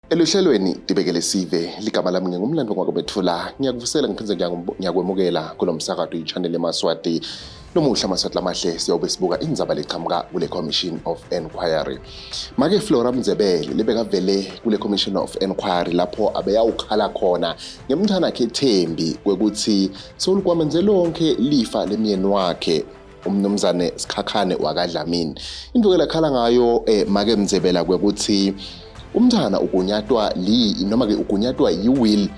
Eluhlelweni Tibekele Sive, ligama lami ngingumlando ngwakwebetfula, ngiyakuvusela ngiphindze ngiyakwemukela kulo msakato i-channel eMaswati. Lomuhla Maswati lamahle siyawube sibuka indzaba leqhamuka kule Commission of Enquiry. Make Flora Mndzebele lebekavele kule Commission of Enquiry lapho abeyawukhala khona ngemntfwanakhe Thembi kwekutsi sewulikwamenze lonke lifa lemyeni wakhe umnumzane Sikhakhane wakaDlamini. Into ke lakhala ngayo make Mndzebela kwekutsi umntfwana ugunyatwa li noma ke ugunyatwa yi-will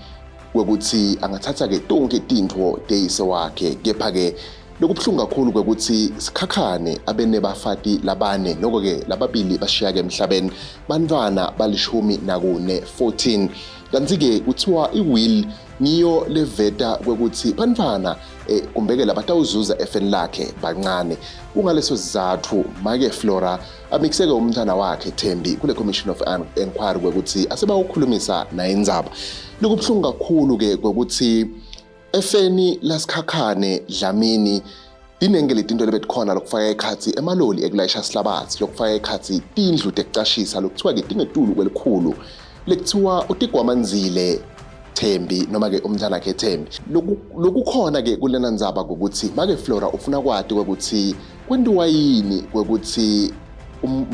kwekutsi angathatha ke tonke tintfo teyise wakhe, kepha ke lokubuhlungu kakhulu kwekutsi Sikhakhane abenebafati labane, noko ke lababili bashiya ke emhlabeni, bantfwana balishumi nakune 14. Kantsi ke kuthiwa i-will ngiyo leveta kwekutsi bantfwana kumbe-ke labatawuzuza efeni lakhe bancane. Kungaleso sizatfu make Flora amikiseke umntfwana wakhe Thembi kule Commission of Enquiry kwekutsi asebawukhulumisa naye indzaba. Lokubuhlungu kakhulu ke kwekutsi efeni laSikhakhane Dlamini tinengi letinto lebetikhona, lokufaka ekhatsi emaloli ekulayisha sihlabatsi, lokufaka ekhatsi tindlu tekucashisa lokuthiwa-ke tingetulu kwelikhulu, lekuthiwa utigwamanzile Thembi noma-ke umntfwanakhe Thembi. Lokukhona-ke kulena ndzaba ukuthi make Flora ufuna kwati kwekutsi kwentiwa yini kwekutsi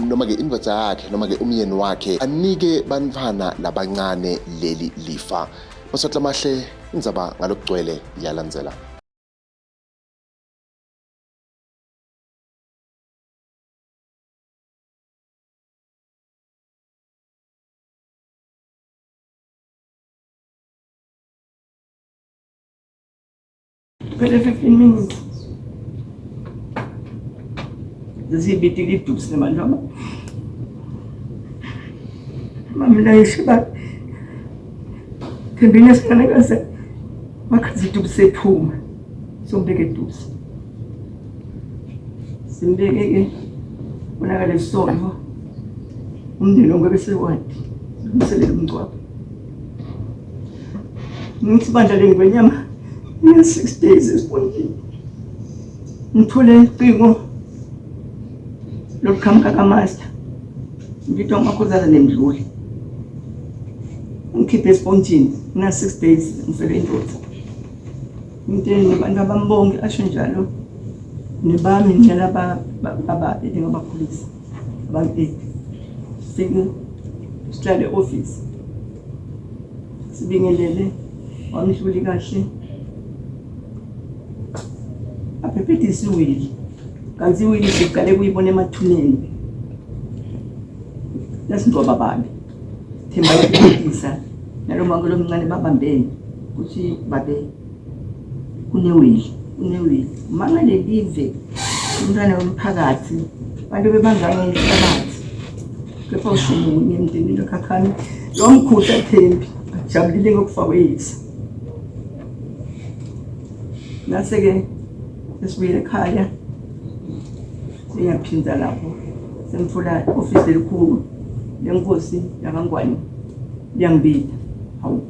noma-ke indvodza yakhe noma-ke umyeni wakhe anike bantfwana labancane leli lifa. Maswati lamahle, indzaba ngalokugcwele iyalandzela. Phele 15 minutes. Zesibitile idusi nemantwana. Mama layishe ba. Thembini esifanekaze wakhazi idusi sephuma. Sombeke idusi. Simbeke ke bonakale sonto. Umndeni wonke besewadi. Umselela umngcwabo. Ngithi bandla lengwenyama ine 6 days esipontini. Ngithole ucingo lokuqhamuka kamaster. Ngithiwa umakhosazana nemdluli. Ngikhiphe esipontini ngina 6 days ngifele indoda. Ngithe abantu abambonke asho njalo nebami nalaba ababi engabakhulisa abantu sike sihlale office sibingelele wamdluli kahle aphephethisa iwili, kanti iwili siqale kuyibona emathuneni nasingcwaba babi. Themba yaphephethisa nalo mango lomncane babambene kuthi babe kunewili kunewili mangale live umntwana womphakathi bantu bebangangesihlabathi kepha ushumunye emndenini wakhakhane lo mkhuhla Thembi ajabulile ngokufa kweyise. Nase-ke sesibuyele ekhaya, sengiyaphinda lapho sengithola i-ofisi elikhulu lenkosi yakangwane liyangibita. Hawu,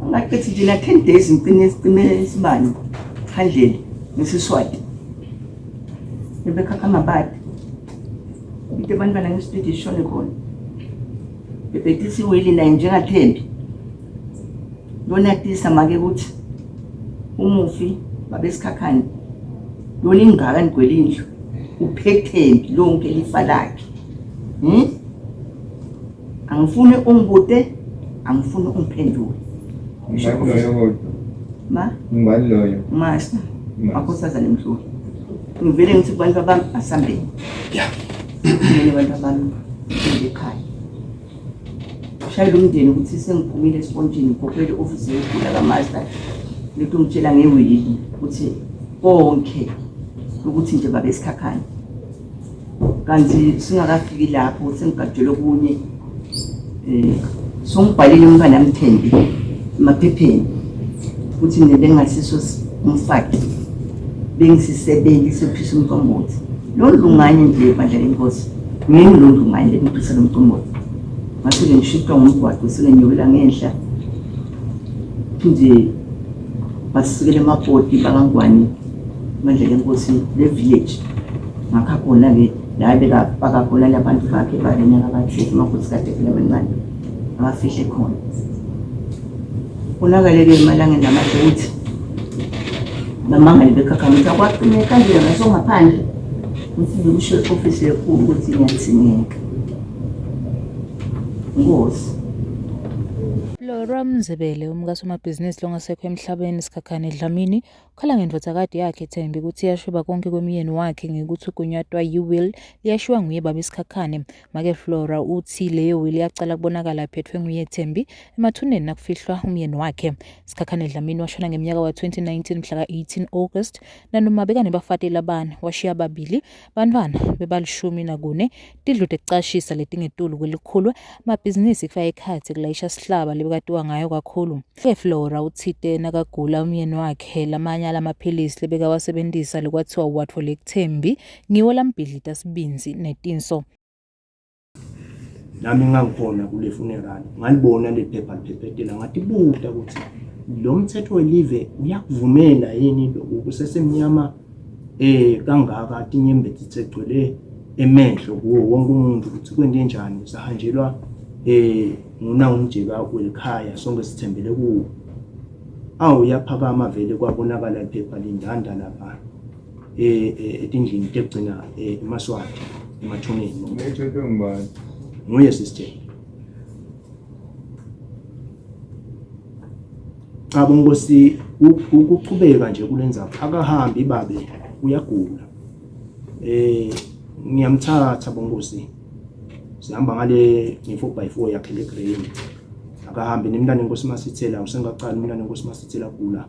angaqithi nje na-10 days ngicine sicime isibani khandleni ngesiswati ebekhakhamabadi into abantwana ngesipidi ishone khona bebhekisa iwili naye njengathembi lonatisa make ukuthi umufi babesikhakhane lona ingaka nigwele indlu uphethembi lonke lifa lakhe. Angifuni ungibute, angifuni ungiphendule. Ngubani loyo kodwa? Ma? Ngubani loyo? Master. Makhosazana emdluli. Ngivele ngithi kubantu abami asambeni. Yeah. Mina abantu abami ekhaya. Shayela umndeni ukuthi sengiphumile esipontshini ngikhokhele i-ofisi yokugula kaMaster. Lethi ungitshela ngewili ukuthi konke ukuthi nje babe esikhakhane. Kanti singakafiki lapho sengigajelwe kunye songibhalile umntwana Mthembi emaphepheni ukuthi mina bengingasiso umfaki bengisisebenzi sophisa umqombothi lo lunganye nje bandla lenkosi ngimi lo lunganye lengiphisa lo mqombothi ngase ngishutwa ngumgwaqo sengenyukela ngenhla phinde basisikele emakoti bakangwani bandla lenkosi le village ngakha khona-ke la bekafaka khona labantu bakhe babenyaka bathi amakhosikazi phela abancane. abafihle khona. Konakale-ke emalangeni lamahle ukuthi bamangale bekhakhamisa ukuthi akwaqine kanje ngasongaphandle ukuthi ngikusho e-ofisi lekhulu ukuthi ngiyadingeka. Nkosi. Flora Mzebele, umkasomabhizinisi longasekho emhlabeni Sikhakhane Dlamini, ukhala ngendvodzakati yakhe Thembi kutsi iyashuba konke kwemyeni wakhe ngekutsi ugunyatwa yi-will leyashiwa nguye babe Sikhakhane. Make Flora utsi leyo will yacala kubonakala iphetfwe nguye Thembi emathuneni nakufihlwa umyeni wakhe. Sikhakhane Dlamini washona ngemnyaka wa-2019 mhla ka-18 August nanoma bekanebafati labane washiya babili bantfwana bebalishumi nakune tindlu tekucashisa letingetulu kwelikhulu amabhizinisi kufaka ekhatsi kulayisha sihlaba lebekatiwa ngayo kakhulu. Flora utsite nakagula umyeni wakhe lamanye alamaphilisi lebekawasebentisa lekwathiwa uwatfole kuThembi ngiwo lambhidlita sibindzi netinso. Nami ngangikhona kule funeral ngalibona leli phepha liphephetela ngatibuta ukuthi lo mthetho welive uyakuvumela yini lokhu kusesemnyama eh kangaka tinyembezi segcwele emehlo kuwo wonke umuntu ukuthi kwente njani sahanjelwa eh nguna umjeka welikhaya sonke sithembele kuwo awu yaphakama vele kwabonakala iphepha lindanda lapha eh, eh etindlini tekugcina eh, emaswati emathuneni Ngethethwe ngubani? Nguye sister. Cha bonkosi ukuqhubeka nje kulenzaba akahambi babe uyagula. Eh ngiyamthatha bonkosi. Sihamba ngale nge 4x4 yakhe le grey. Akahambi nemntana enkosi masithela usengaqala umntana enkosi masithela gula.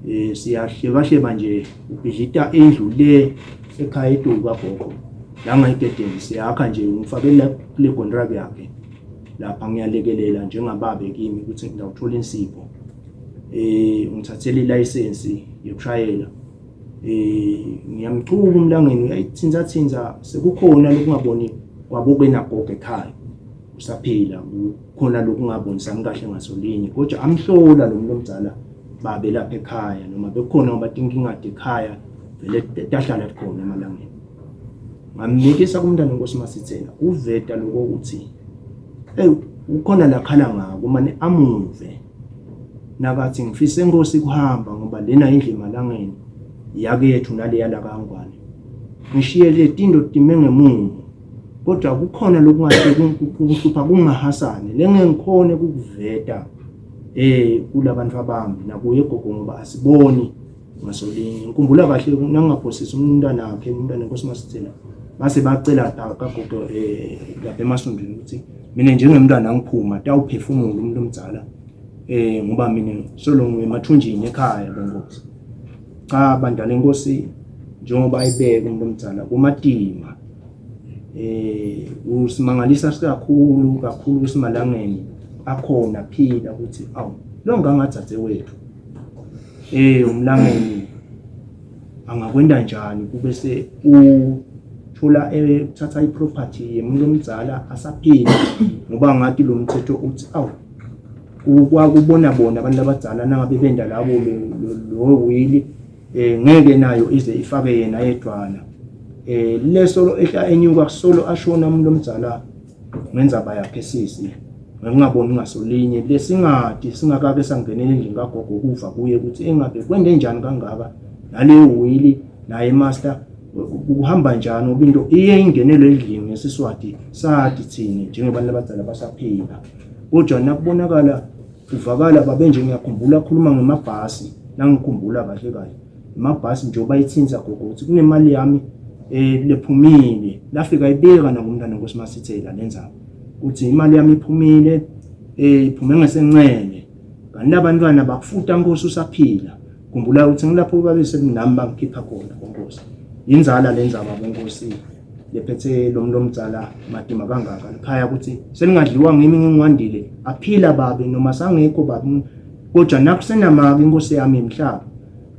Eh siyahlebahleba nje ubhidlita indlu le ekhaya eduku kagogo. La ngayigedeni siyakha nje ngifakela kule contract yakhe. Lapha ngiyalekelela njengababe kimi ukuthi ngidawuthola insipho. Eh ngithathele ilicense yokushayela. Eh ngiyamchuka umlangeni uyayithinza thinza sekukhona lokungaboni kwabo kwenagogo ekhaya. Usaphila kukhona lokungabonisani kahle ngasolinye kodwa amhlola lo muntu omdala babe lapha ekhaya noma bekukhona ngoba tinkinga ekhaya vele tahlala khona emalangeni ngamnikisa kumntana inkosi Masithela uveta lokho ukuthi hey ukhona la khala ngako mane amuve nakathi ngifise inkosi kuhamba ngoba lena indlu emalangeni yakethu naleya la kaNgwane ngishiye letinto time ngemumo kodwa kukhona lokungahle kuhlupha kungahasane lengengikhone kukuveta eh kulabantu abami nakuye gogo ngoba asiboni ngasolinye ngikhumbula kahle nangingaphosisi umntwana wakhe umntwana enkosi Masithela base bacela kagogo eh lapha emasondweni ukuthi mina njengemntwana ngiphuma tawuphefumula umuntu omdala eh ngoba mina solo ngemathunjini ekhaya bonkosi cha bandala enkosi njengoba ayibeka umuntu omdala kumatima eh usimangalisa kakhulu kakhulu kusimalangeni akhona phila ukuthi awu lo ngangatsatse wethu eh umlangeni angakwenda njani kube se uthola ethatha iproperty yemuntu omdala asaphila ngoba ngathi lo mthetho uthi awu kwakubona bona abantu abadala nangabe benda labo lo wili eh ngeke nayo ize ifake yena yedwana eh lesolo ehla enyuka solo ashona umuntu omdala ngenzaba yakhe sisi ngingaboni ngasolinye lesingadi singakake sangenela endlini kagogo kuva kuye ukuthi engabe kwende njani kangaka naleyo wili naye master kuhamba njani ngoba into iye ingenelwe endlini ngesiswati sathi thina njengabantu abadala basaphila kodwa nakubonakala kuvakala babe nje ngiyakhumbula khuluma ngemabhasi nangikhumbula kahle kahle amabhasi njengoba ithinza gogo ukuthi kunemali yami eh lephumile lafika ibeka nakumntana nkosi Masithela lenzaba ukuthi imali yami iphumile eh iphume ngesencele kanti abantwana bakufuta nkosi usaphila khumbula ukuthi ngilapho babe sekunami bangikhipha khona nkosi inzala lenzaba bonkosi lephethe lo muntu omdala madima kangaka likhaya ukuthi selingadliwa ngimi ngingiwandile aphila babe noma sangekho babe kodwa nakusenamaka inkosi yami emhlaba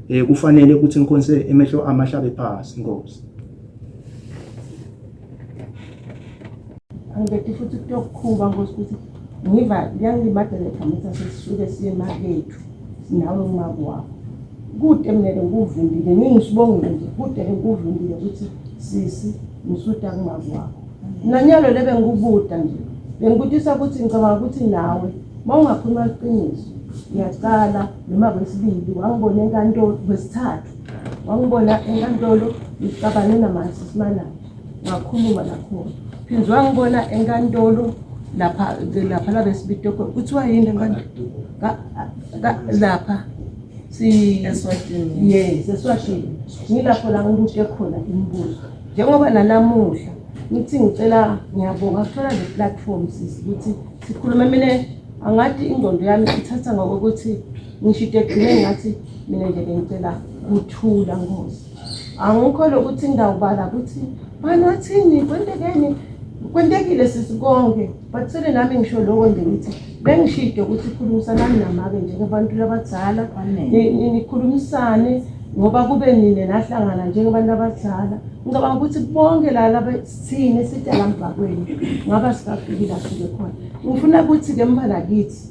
eh kufanele ukuthi ngikhonse emehlo amahlabe phasi inkosi Angibethi futhi kuyokukhuba nkosi ukuthi ngiva liyangilimada lekhamitha sesisuke siye emakethu nawe umako wakho kude mina ngikuvimbile ngingisibongile nje kude ngikuvimbile ukuthi sisi ngisuta kumako wakho nanyalo lebe ngikubuda nje Bengikutisa ukuthi ngicabanga ukuthi nawe uma ungakhuluma iqiniso ngiyacala noma kwesibili wangibona enkantolo kwesithathu wangibona enkantolo ngixabane namasisimanayo ngakhuluma nakhona phinde wangibona enkantolo lapha lapha labesibito kuthiwa yini enkantolo lapha si Eswatini. Yes, eSwatini. Ngilapho la ngibute khona imibuzo. Njengoba nanamuhla ngithi ngicela ngiyabonga kuthola le platform sisi ukuthi sikhulume mina angathi ingqondo yami ithatha ngokuthi ngisho into egcine ngathi mina nje bengicela kuthula nkosi. Angikho lokuthi ngidawubala ukuthi bani wathini kwentekeni kwentekile sisi konke but sele nami ngisho lokho nje ngithi bengishide ukuthi khulumisanani namake njengabantu labadala nikhulumisane ngoba kube nine nahlangana njengabantu abadala ngicabanga ukuthi bonke la laba sithini esidala mbhakweni ngaba sikafiki la sike khona ngifuna ukuthi-ke mfana kithi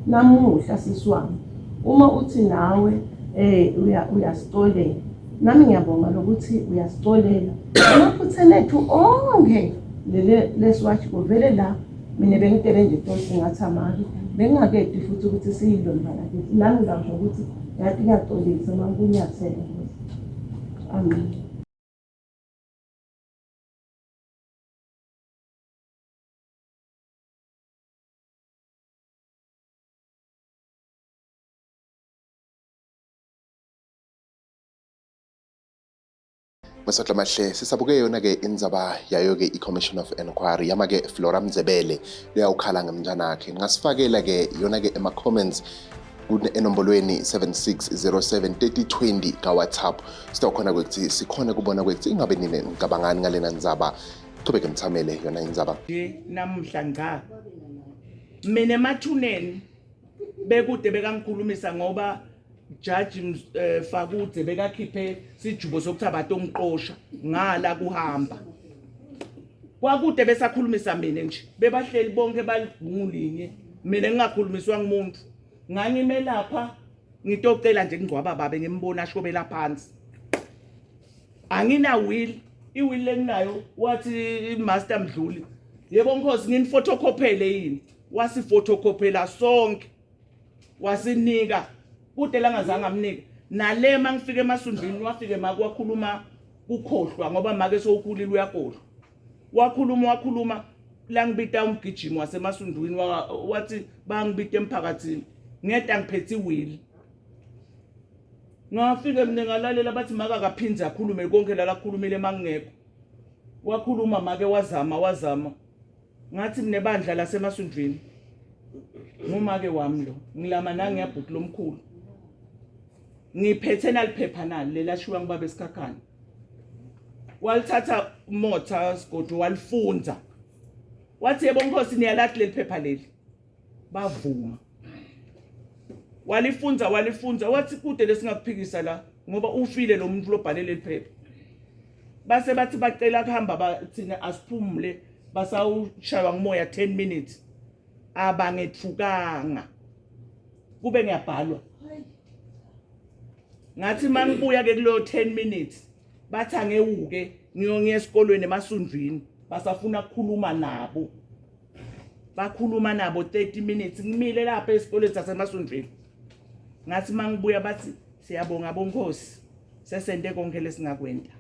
namuhla sisi wami uma uthi nawe um uyasicolela nami ngiyabonga lokuthi uyasicolela emaphutheni ethu onke lele lesiwathi kuvele la mina bengitele nje tosi ngathi amake bengingakedi futhi ukuthi siyilomfana kithi nami ngisho ukuthi ngathi ngiyaxolisa uma ngikunyathele amen. Masotla mahle sisabuke yona-ke indzaba yayo-ke i-Commission of Enquiry yama-ke Flora Mndzebele leyawukhala ngemntwanakhe ngingasifakela-ke yona-ke ema-comments enombolweni 7607 3020 ka-WhatsApp sitawukhona kwekuthi sikhone kubona kwekuthi ingabe nine ngicabangani ngalena ndzaba chubeke mthamele yona indzaba nje namuhla ngca mina emathuneni bekude bekangikhulumisa ngoba Judge eh, Fakudze bekakhiphe sijubo sokuthi abatomqosha ngala kuhamba kwakude besakhulumisa mina nje bebahleli bonke balibhungu linye mina ngingakhulumiswa ngumuntu ngangime lapha ngitocela nje kungcwaba babe ngimbona ashobela phansi angina will iwill lenginayo wathi master Mdluli yebo nkosi nginifotokhophele yini wasifotokhophela sonke wasinika kude langazange amnike nale mangifika emasundwini wafike make wakhuluma kukhohlwa ngoba make sowukhulile uyakohlwa wakhuluma wakhuluma langibita umgijimi wasemasundwini wathi bangibita emphakathini ngeda ngiphethe iwili ngafike mina ngalalela bathi maka akaphinde akhulume konke la lakhulumile mangingekho wakhuluma make wazama wazama ngathi mina bandla lasemasundwini ngumake wami lo ngilama nangiyabhuti lomkhulu ngiphethe naliphepha nali lelashiwa ngibaba esikhakhane walithatha motha sigodi walifunza wathi yebo nkosi niyalathi leli phepha leli bavuma walifunza walifunza wathi kude lesingakuphikisa la ngoba ufile lo muntu lobhale leli phepha base bathi bacela kuhamba thina asiphumule basawushaywa ngumoya 10 minutes abangethukanga kube ngiyabhalwa ngathi mangibuya ke kuleyo 10 minutes bathi angewuke ngiyongiya esikolweni emasundwini basafuna ukukhuluma nabo bakhuluma nabo 30 minutes ngimile lapha esikoleni sasemasundwini ngathi mangibuya bathi siyabonga bonkosi sesente konke lesingakwenta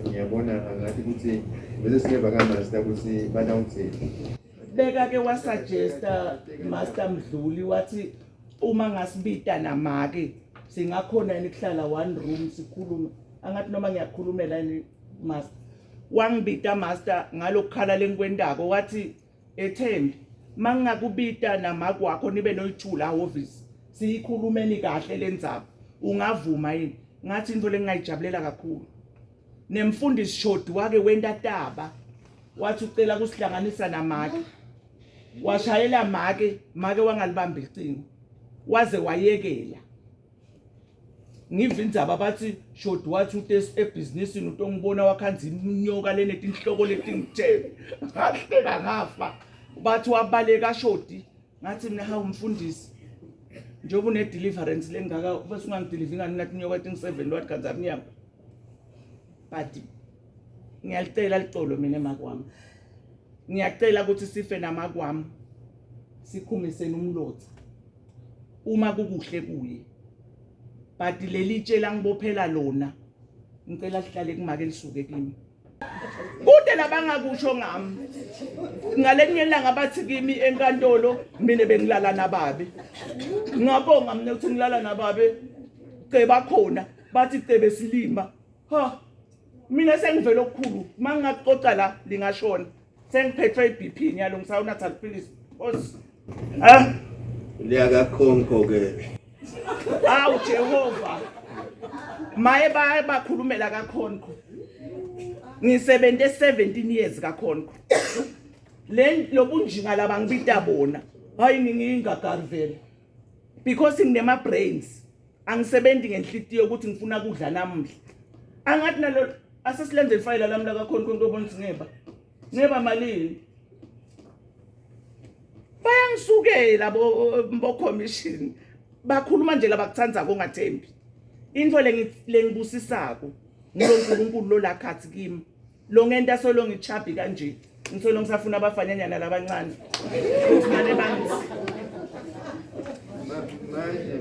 ngiyabona ngathi ukuthi bese singeva kamaster ukuthi batawuthini beka ke wasuggesta master Mdluli wathi uma ngasibita namake singakhona yini kuhlala one room sikhulume angathi noma ngiyakhulumela yini master wangibita master ngalokukhala lengikwentako wathi ethembi mangingakubita namake wakho nibe noyithula hhovisi siyikhulumeni kahle lendzaba ungavuma yini ngathi into lengingayijabulela kakhulu nemfundisi Shodi wake wenta taba wathi ucela kusihlanganisa namake washayela make make wangalibamba icingo waze wayekela ngiva indzaba bathi shodi wathi ute ebhizinisini utongibona wakhanza inyoka lenetinhloko letingitheni ngahleka ngafa bathi wabaleka shodi ngathi mina hawu mfundisi njengoba une-deliverance lengaka bese ungangideliva ingani nathi inyoka etingu-seven lwathi khanza mnyama but Ngiyalicela licolo mina emakwami. Ngiyacela ukuthi sife namakwami. Sikhumisene umlotha. Uma kukuhle kuye. But leli tshe langibophela lona ngicela lihlale kumake lisuke kimi. Kude labangakusho ngami. Ngalenye ilanga bathi kimi enkantolo mina bengilala nababe. Ngabonga mina ukuthi ngilala nababe. Ceba khona bathi cebe silima. Ha mina sengivele okukhulu mangingaxoxa la lingashona. Sengiphethwe iBP nyalo ngisawunatha liphilisi. Boss. Ha? Liyakakhonko ke. Awu Jehova. Maye baye bakhulumela kakhonko. Ngisebenze 17 years kakhonko. Le lobunjinga laba ngibita bona. Hayi ngingingagari vele. Because nginema brains. Angisebenzi ngenhlitiyo ukuthi ngifuna kudla namuhla. Angathi nalo asesilenze ifayela lami la kakhonko ngiyobona ukuthi ngeba. Ngeba malini? Bayangisukela bo bo commission. Bakhuluma nje labakuthandzako kongathembi. Into lengibusisako nguloNkulunkulu lo lakhathi kimi. Lo ngenta solo ngichabi kanje. Ngisolo ngisafuna abafanyanyana labancane. Ukuthi mane bangithi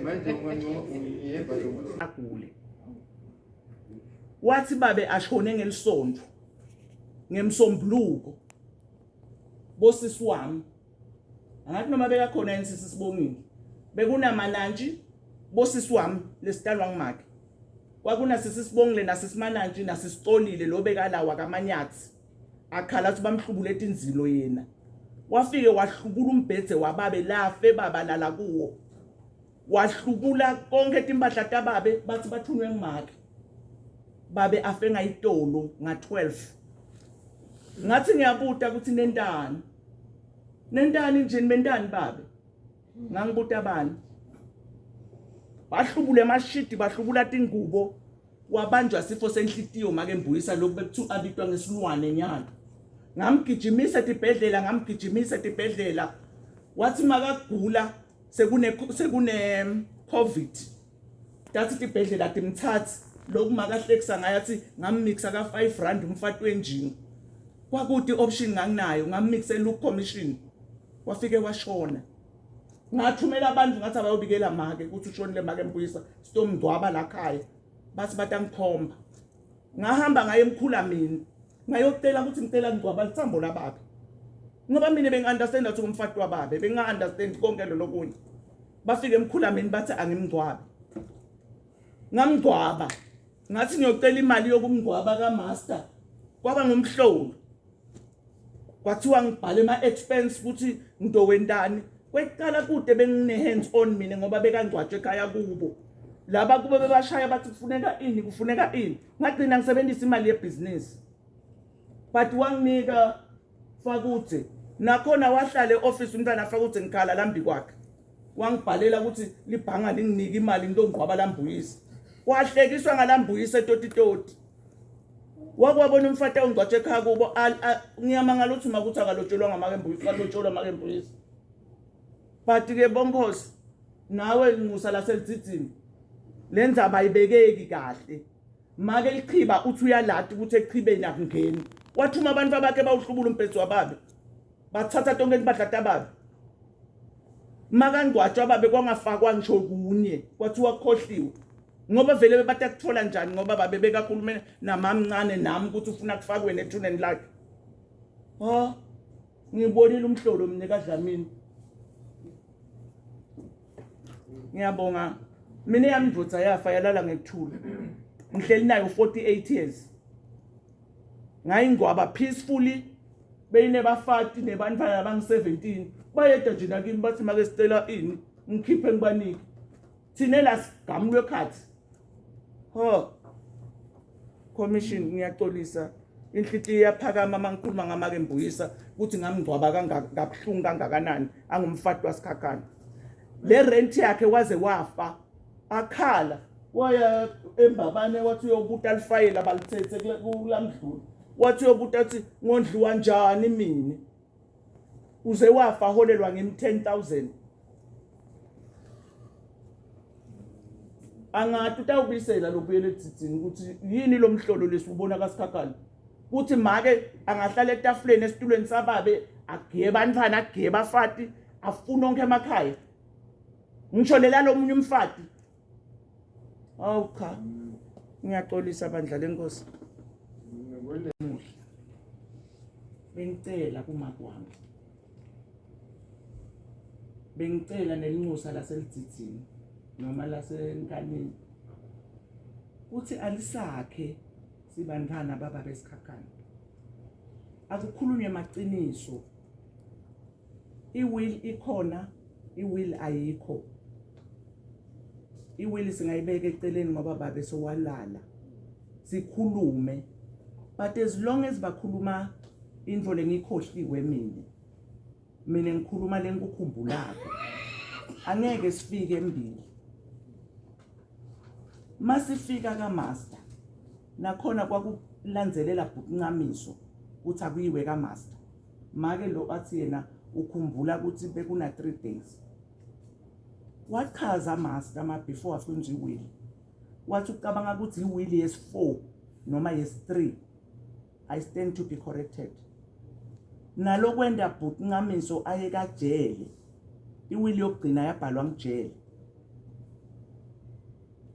Manje manje ngiyeva lokuthi agule. Wathi babe ashone ngelisonto. Ngemsombuluko. Bosisi wami. Angathi noma bekakhona yini sisi Sibongile. Bekunamanantshi bosisi wami lesitalwa ngimake. Kwakuna sisi Sibongile nasisi Manantshi nasisicolile lo bekalawa kamanyathi. Akhala athi bamhlubule etinzilo yena. Wafike wahlubula umbhedze wababe lafe baba lala kuwo. Wahlubula konke timpahla tababe bathi bathunywe ngumake. Babe afe ngayitolo nga-12. Ngathi ngiyabuta ukuthi nentani. Nentani nje nimentani babe? Ngangibuta bani? Bahlubula emashidi bahlubula tingubo wabanjwa sifo senhlitiyo make mbuyisa lokhu bekuthiwa abitwa ngesilwane nyalo. Ngamgijimisa etibhedlela ngamgijimisa etibhedlela. Wathi makagula sekune sekune COVID. Tathi tibhedlela timthathi lokhu makahlekisa ngaye athi ngammixa ka 5 rand umfati wenjini. Kwakuthi option nganginayo ngammixa look commission. Wafike washona. Ngathumela abantu ngathi abayobikela make ukuthi ushonile make mbuyisa sitomngcwaba la khaya. Bathi batangikhomba. Ngahamba ngaye emkhula mina. Ngayocela ukuthi ngicela ngcwaba lithambo lababe. Ngoba mina bengi-understand ukuthi umfati wababe benga-understand konke lolo kunye. Bafike emkhula mina bathi angimngcwabe. Ngamngcwaba. Ngathi ngiyocela imali yokumngcwaba kaMaster. Kwaba ngumhlolo. Kwathiwa ngibhale ama expense ukuthi ngidowentani. Kweqala kude bengine hands on mina ngoba bekangcwatshwe ekhaya kubo. Laba kube bebashaya bathi kufuneka ini kufuneka ini. Ngagcina ngisebenzisa imali yebhizinisi. But wanginika Fakudze nakhona wahlala e-office umntwana Fakudze ngikhala lambi kwakhe. Wangibhalela ukuthi libhanga linginike imali ngitongqwaba lambuyisa. Wahlekiswa ngalambuyisa etotitoti. Wakwabona umfati awungcwatshe ekhaya kubo ngiyamangala ukuthi uma kuthi akalotsholwa ngamake mbuyisa kalotsholwa make mbuyisa. But ke bonkosi nawe nxusa laselidzidzini le ndzaba ayibekeki kahle. Make lichiba uthi uyalati ukuthi echibeni akungeni. Wathuma abantu abakhe bawuhlubula umbhedzi wababe. Bathatha tonke impahla tababe. Makangcwatshwa babe kwangafakwa ngisho kunye kwathiwa kukhohliwe. Ngoba vele bebatakuthola njani ngoba babe bekakhulume namamncane nami ukuthi ufuna kufakwe nethuneni lakhe. Ha ngibonile umhlolo mina kaDlamini. Ngiyabonga. Mina yami indvodza yafa yalala ngekuthula. Ngihleli nayo 48 years. Ngayingcwaba peacefully beyinebafati nebantwana abangu-17 bayeda nje nakimi bathi make sicela ini ngikhiphe ngibanike thina la sigamulwe khathi ho commission ngiyaxolisa inhlitiyo iyaphakama uma ngikhuluma ngamake mbuyisa ukuthi ngamngcwaba kabuhlungu kangakanani angumfati wasikhakhane le rent yakhe waze wafa akhala waya embabane wathi uyobuta lifayela balithethe kulamdlula wathi uyobuta athi ngondliwa njani mina uze wafa holelwa ngim 10000 angathi utawubuyisela lobuyele edzidini ukuthi yini lo mhlolo lesiwubona kasikhakhane. Kuthi make angahlala etafuleni esitulweni sababe agiye bantfwana agiye bafati afune onke emakhaya. Ngisho lela lomunye umfati. Awu cha. Ngiyaxolisa bandla lenkosi. Muhle. Bengicela kumakwami. Bengicela nelinxusa laselidzidzini noma lasenkanini kuthi alisakhe sibantwana baba besikhakhane. Akukhulunywe amaqiniso. I-will ikhona, i-will ayikho. I-will singayibeka eceleni ngoba babe sowalala. Sikhulume. But as long as bakhuluma into lengikhohliwe mina. Mina ngikhuluma lengikukhumbulako. Angeke sifike embili. Masifika kaMaster nakhona kwakulandzelela bhukuncamiso ukuthi akuyiwe kaMaster. Make lo athi yena ukhumbula ukuthi bekuna 3 days. Wachaza Master ma before afunza iwill. Wathi ucabanga ukuthi iwill yes 4 noma yes 3. I stand to be corrected. Nalokwenda bhukuncamiso aye kajele. Iwill yokugcina yabhalwa ngijele.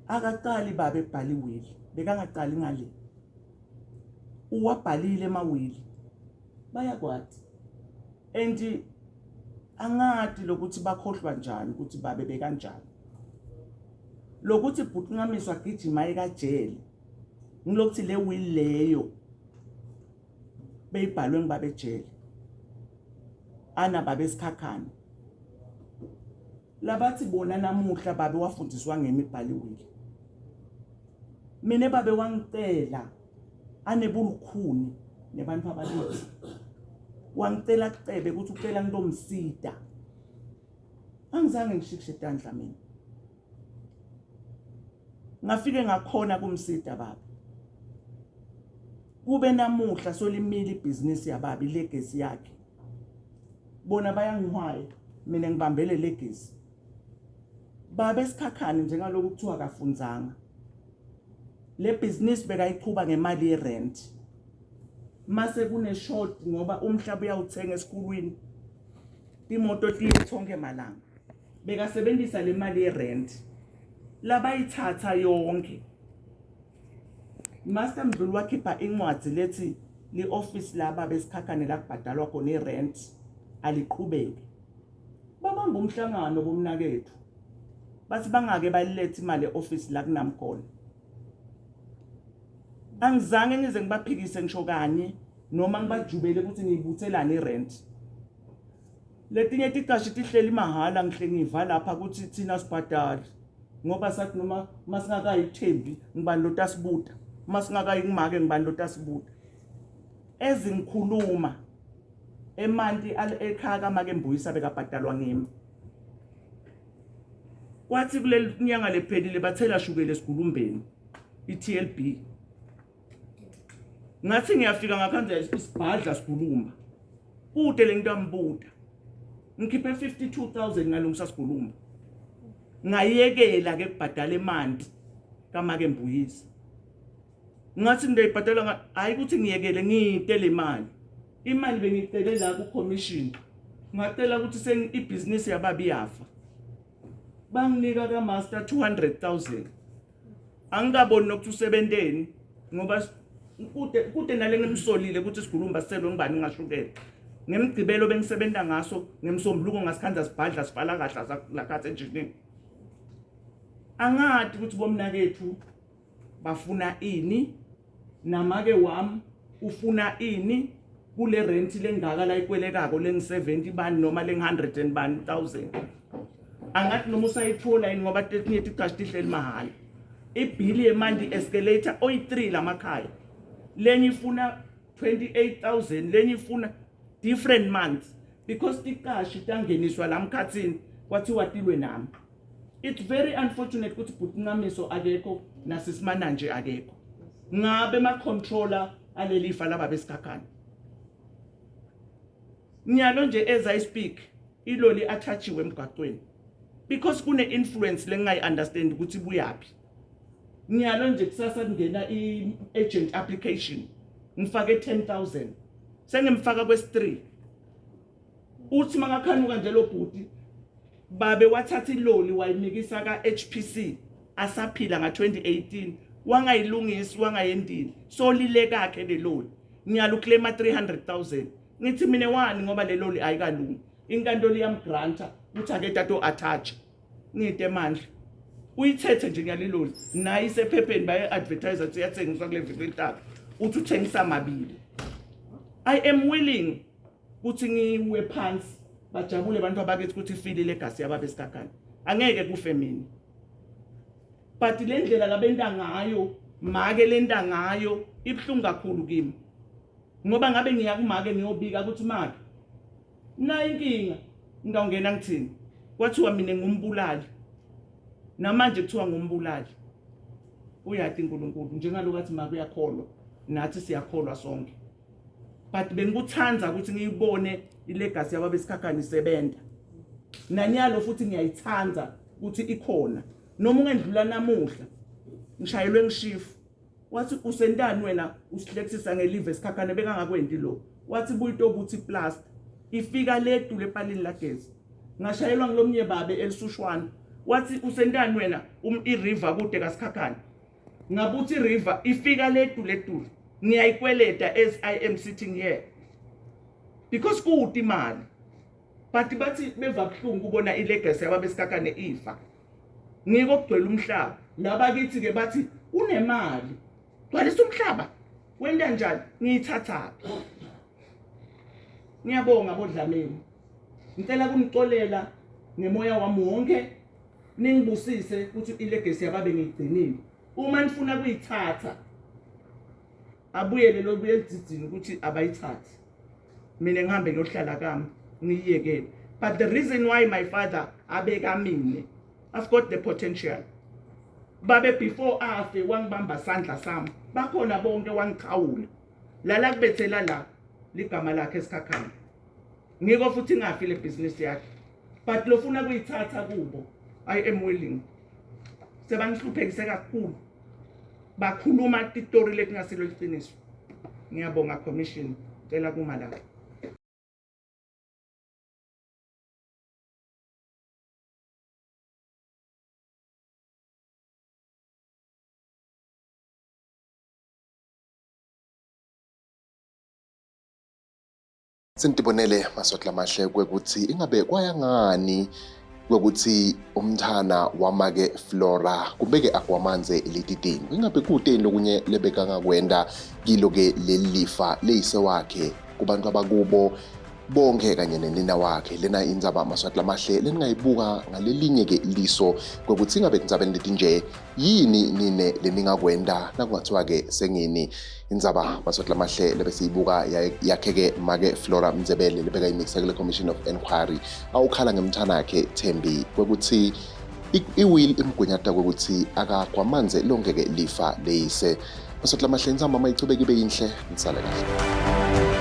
Akaqali baba ebhala iwill, bekangaqali ngale. Uwabhalile emawili. Bayakwazi. And angadi lokuthi bakhohlwa njani ukuthi babe bekanjani. Lokuthi bhukuncamiso agijima ekajele. Ngilokuthi le will leyo beyibhalwe ngibaba ejele. Ana baba esikhakhane. Labathi bona namuhla babe wafundiswa ngemibhalo iwill. Mina babe wangicela anebulukhuni nebantu abakithi. Wangicela kucebe ukuthi ucela ngitomsida. Angizange ngishikishe tandla mina. Ngafike ngakhona kumsida baba. Kube namuhla solimile ibhizinisi yababa ilegacy yakhe. Bona bayangihwaya mina ngibambele legacy. Baba esikhakhane njengaloku kuthiwa kafunzanga. Le business bekayiqhuba ngemali yerent. Mase kune short ngoba umhlaba uyawuthenga esikhulwini. Imoto tiye thonke malanga. Bekasebenzisa le mali yerent. Labayithatha yonke. Master Mdluli wakhipha incwadi lethi li-office laba besikhakhane la kubhadalwa khona irent aliqhubeke. Babamba umhlangano bomnakethu. Bathi bangake balilethe imali e-office la kunami khona. Angizange ngize ngibaphikise ngisho kanye noma ngibajubele ukuthi ngiyibuthelani irent. Letinye tiqashi tihleli mahhala ngihle ngiva lapha ukuthi thina sibhadali. Ngoba sathi noma masingakayithembi ngibani lotasibuta. Masingakayi kumake ngibani lotasibuta. Ezingikhuluma emanti ekhaya kamake Mbuyisa bekabhadalwa ngimi. Kwathi kuleli nyanga lephelile bathela shukela esigulumbeni iTLB. Ngathi ngiyafika ngakhanza isibhadla sigulumba. Kude lento ambuda. Ngikhiphe 52000 ngalungisa sigulumba. Ngayekela ke kubhadala emanti kamake Mbuyisa. Ngathi ngiyibhadala hayi ukuthi ngiyekele ngiyite le mali. Imali bengicele la ku commission. Ngacela ukuthi seng ibhizinisi yababi yafa. Banginika ka master 200,000. Angikaboni nokuthi usebenteni ngoba kude kude nale ngimsolile ukuthi sigulumba siselwe ngibani ngashukela. Ngemgcibelo bengisebenza ngaso ngemsombuluko ngasikhanza sibhadla sifala kahle lakhathi enjinini. Angadi ukuthi bomnakethu bafuna ini namake wami ufuna ini kule rent lengaka la ikwelekako leng 70 bani noma leng 100 and bani 1000. Angathi noma usayithola yini ngoba tetinye tiqashi tihleli mahhala. Ibhili yemandi escalator oyi3 lamakhaya. Lenye ifuna 28000 lenye ifuna different months because tiqashi tangeniswa la mkhathini kwathiwa tilwe nami. It's very unfortunate ukuthi bhuti akekho nasisimana nje akekho. Ngabe ma controller alelifa laba besikhakhane. Nyalo nje as I speak iloli attachiwe emgwaqweni because kune influence lengayi understand ukuthi ibuyaphi. Nyalo nje kusasa kungena i agent application. Ngifake 10000. Sengimfaka kwesi3. Uthi makakhanuka nje lo bhuti babe wathatha iloli wayimikisa ka-HPC asaphila nga-2018 wangayilungisi wangayendini so lile kakhe le loli ngiyala uclaima 300,000 ngithi mina wani ngoba le loli ayikalungi inkantolo iyamgranta ukuthi ake tato attach ngide mandla uyithethe nje ngiyaliloli naye isephepheni baye advertise ukuthi iyathengiswa kule viki lentaba uthi uthengisa mabili. I am willing ukuthi ngiwe phansi bajabule abantu abakithi ukuthi ifile ilegacy yababe Sikhakhane, angeke kufe mina, but le ndlela labenta ngayo make lenta ngayo ibuhlungu kakhulu kimi, ngoba ngabe ngiya kumake ngiyobika ukuthi make nayi inkinga, ngawungena ngithini? Kwathiwa mina ngumbulali, namanje kuthiwa ngumbulali. Uyati uNkulunkulu njengaloku athi make uyakholwa, nathi siyakholwa sonke, but bengikuthanda ukuthi ngiyibone ilegacy yababe Sikhakhane isebenza nanyalo, futhi ngiyayithanda ukuthi ikhona noma ungendlula namuhla. Ngishayelwe ngishifu wathi usentani wena usihlekisisa ngelive eSikhakhane, bekangakwendi lo, wathi buyito ukuthi plaster ifika letu lepalini lagezi. Ngashayelwa ngilomnye babe elisushwana wathi usentani wena i-river kude kaSikhakhane, ngabuthi i-river ifika letu letulu, ngiyayikweleta as I am sitting here because kude imali, but bathi beva buhlungu kubona ilegacy yababe Sikhakhane ifa. Ngiko kugcwele umhlaba laba kithi ke, bathi unemali, gcwalisa umhlaba, wenta njani, ngiyithathaphi? Ngiyabonga bodlamini, ngicela kunicolela ngemoya wami wonke, ningibusise ukuthi ilegacy yababe ngiyigcinile. Uma nifuna kuyithatha, abuyele lobuye elidzidzini ukuthi abayithathe, mina ngihambe ngiyohlala kami ngiyiyekele. But the reason why my father abeka mine, I've got the potential. Babe before afe wangibamba sandla sami, bakhona bonke, wangichawula lala kubethela la ligama lakhe eSikhakhane, ngiko futhi ingafi le business yakhe, but lofuna kuyithatha kubo, I am willing. Sebangihluphekise kakhulu, bakhuluma titori letingasilo iqiniso. Ngiyabonga commission, cela kuma lapho. Sentibonele Maswati lamahle kwekuthi ingabe kwaya ngani kwekuthi umthana wamake Flora kubeke agwamanze letitini, ingabe kuteni lokunye lebekangakwenda kilo-ke leli lifa leyise wakhe kubantu abakubo bonke kanye nenina wakhe. Lena indzaba Maswati lamahle leningayibuka ngalelinye-ke liso kwekuthi ingabe tindzabeni letinje yini nine leningakwenda nakungathiwa-ke sengini. Indzaba Maswati lamahle lebesiyibuka yakhe-ke make Flora Mndzebele lebekayimikisa kule commission of inquiry, awukhala ngemnthanakhe Thembi kwekuthi i-will imgunyata kwekuthi akagwamanze lonke-ke lifa leyise. Maswati lamahle, intsamba mayichubeke ibe yinhle, nisale kahle.